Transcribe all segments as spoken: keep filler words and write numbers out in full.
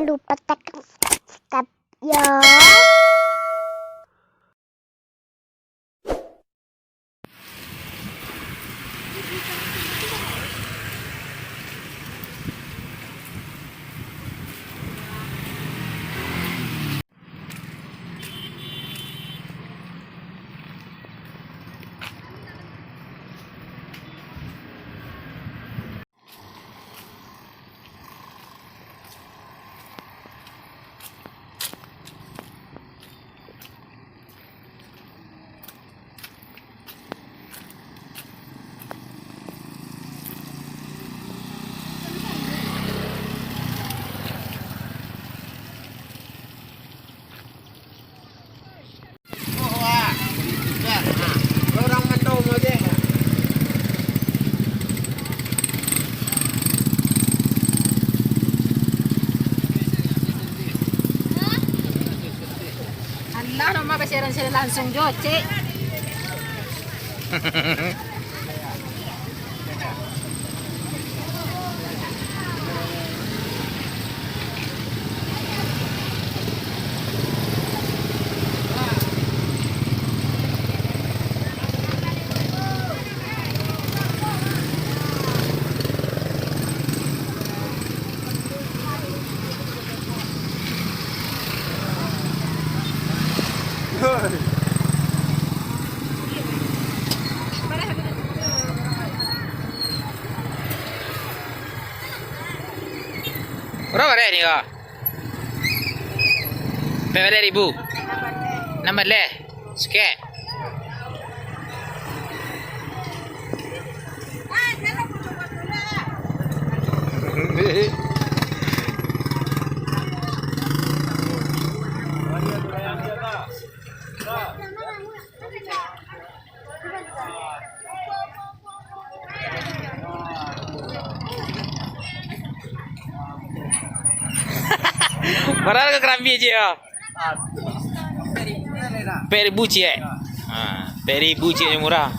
Lupa tekan subscribe yo. Alah, nama basiaran siaran langsung jo, Cik. Bara bareh ni ko? Bara bareh ribu? Nambah leh. Sikek. Bara ka karambia ciek yo? Ampek ribu ciek. Ha, ampek ribu ciek, nyo murah.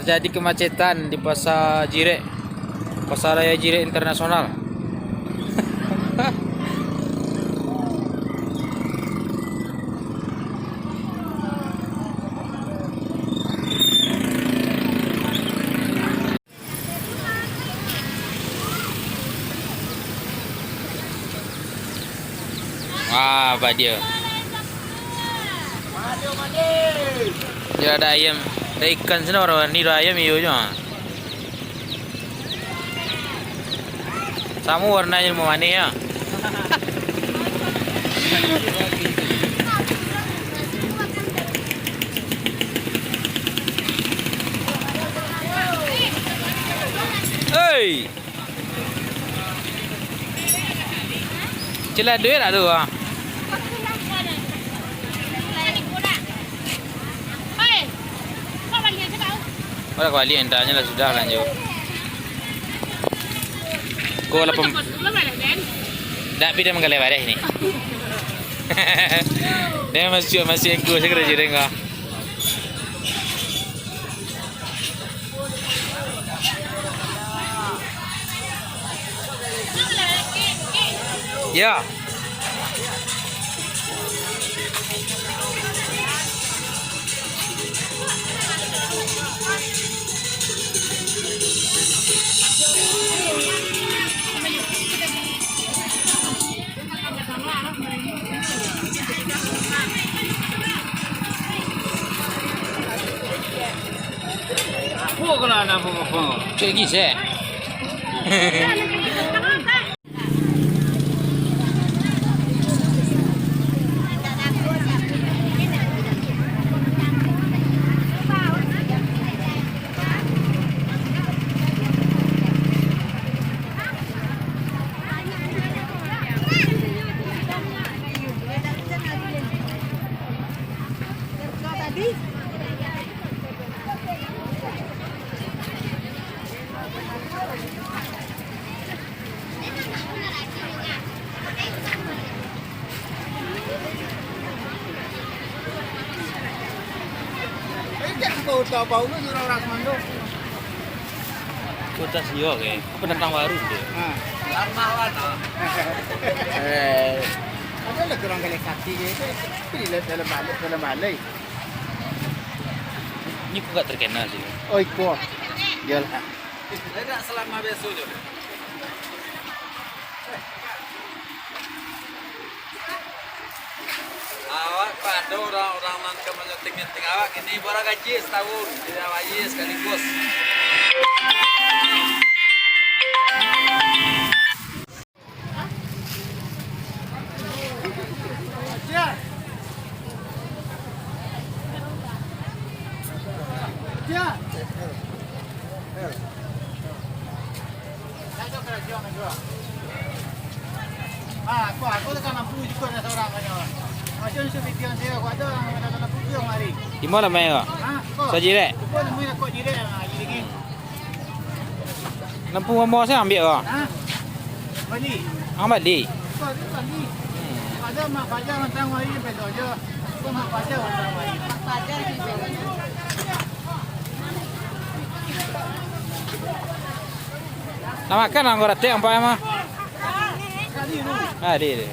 Jadi kemacetan di Pasar Jirek, Pasar Raya Jirek Internasional. Wah, apa dia? Dia ada ayam, ada ikan sana, orang ni ada ayam iyo je. Samo warnanyo, mamanih ya. Hei! Cila duit tak tu, ah? Orang kembali, entahnya lah sudah lanjut. Ko lapan. Dak, pi dia manggaleh bareh ni. Dia masuk, masuk aku, saya kena jiring kau. Ya. Cek gis, eh. Kota Siok, eh. Pendatang baru tu. Ha. Eh. Ada lah kurang kali kaki gitu. Tapi di dalam balik, dalam balik. Ini kok gak terkenal sih? Oh, iko. Iyalah. Enak selama biasa je. Awak pado urang-urang nan ka manyuting-nyuting awak kini bara gaji satahun, jadi awak aye sakaligus. Di mana main kau? Ha, kau. Sa Jirek? Kau nemuin kau Jirek, ha, Jirek ni. Lampu rumah saya ambil kau. Ha? Bali. Ang bali. Kau tu bali. Hmm. Ada Mak Fajar datang hari ni, besok je. Kau Mak Fajar datang hari ni. Mak Fajar di bawah. Nak makan, anggur atik, nampak, Mak? Tadi tu. Ah, dia, dia.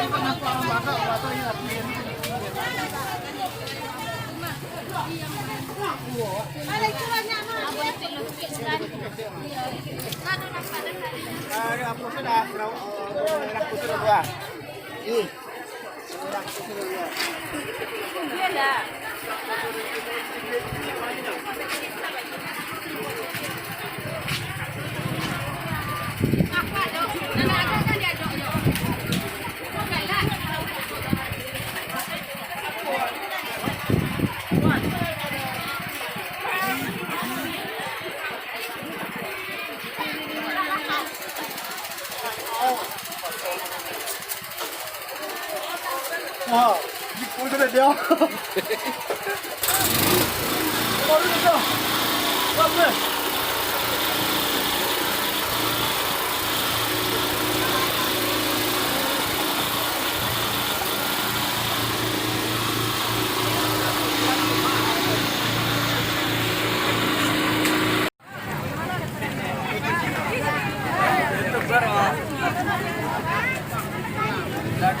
Kau nampak orang bakar, bakar je api ni. Wah, di pun dia. Kami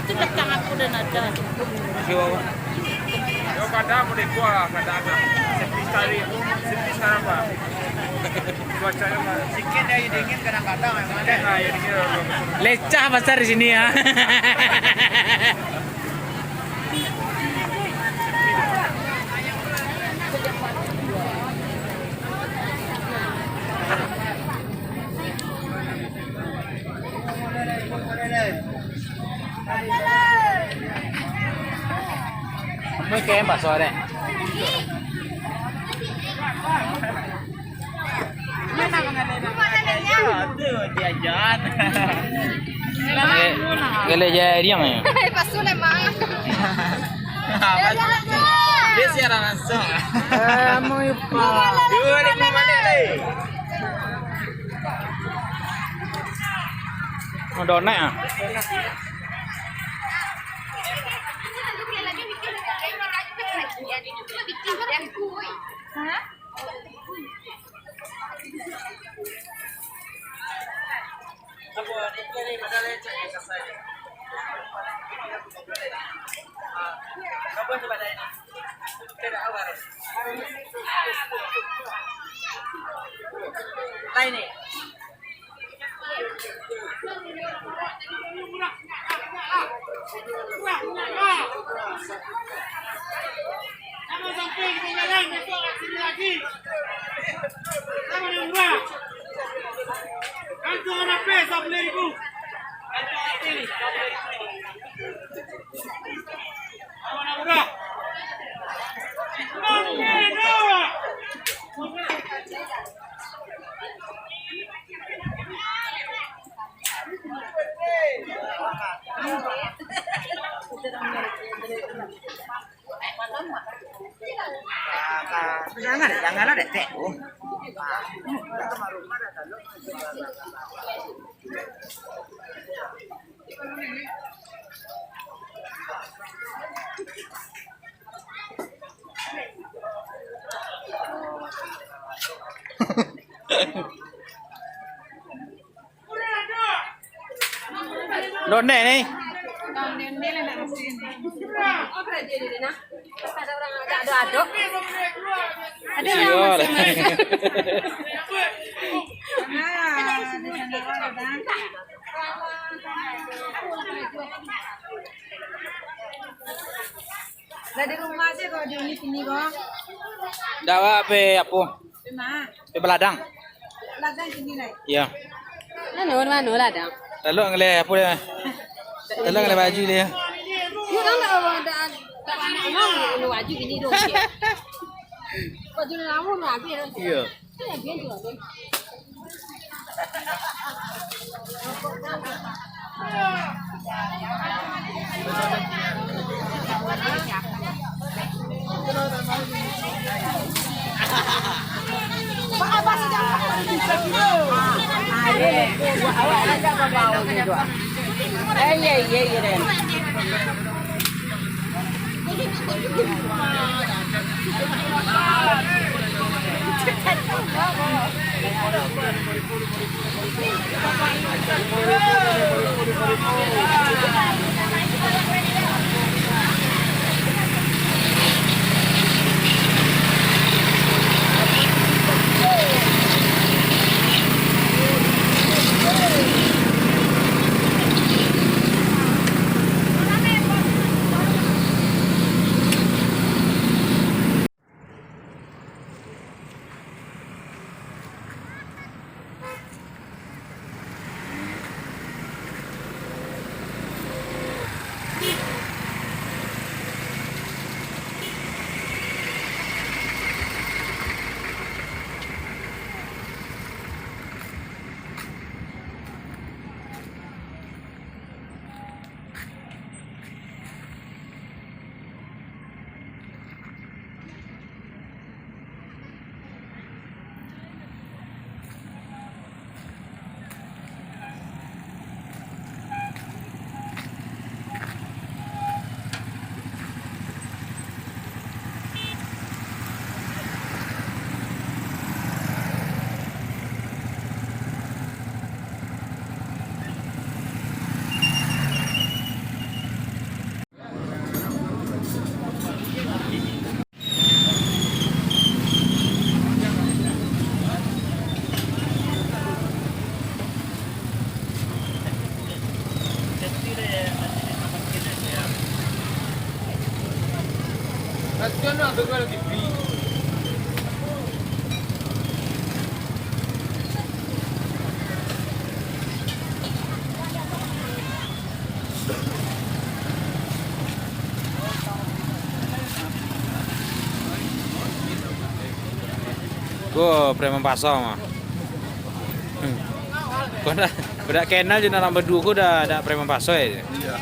tu datang aku dan ada. Yo, kada mau dikuah, kada ada. Sepi sekali, sepi sekarang, Pak. Cuacanya, Pak. Sikit air dingin kadang-kadang, memang. Sikit air dingin. Lecah pasar di sini, ya. Mungkin pasal deh. Aduh, jajan. Gale-gale jariang ya. Pasu lemah. Dia siaran langsung. Kamu ipa. Dua ribu mana, eh? Mau donek ah. Hah? Jangan sampai kita jalan besok kat sini lagi. Sama dengan murah. Kantong rapi, sambilan ribu. Kantong rapi, sambilan ribu. Sama dengan murah. Makin murah. Jangan, janganlah detek. Donek ni. Ada orang ada aduk. Ada orang masing-masing. Lah di rumah se ko, di sini ko. Ndak, Wak, pe apo? Di ma? Di baladang. Baladang sini lai. Iyo. Mano, mano ladang? Lalu ngaleh apo dia? Lalu ngaleh baju dia. Yo, kan ndak, ndak, ndak, ndak, baju gini dong. Baju lamo lah, habis. Iyo. Ko preman paso mah. Ko ndak, ndak kenal jo nan baduo ko, dah, dah preman paso ya. Iya.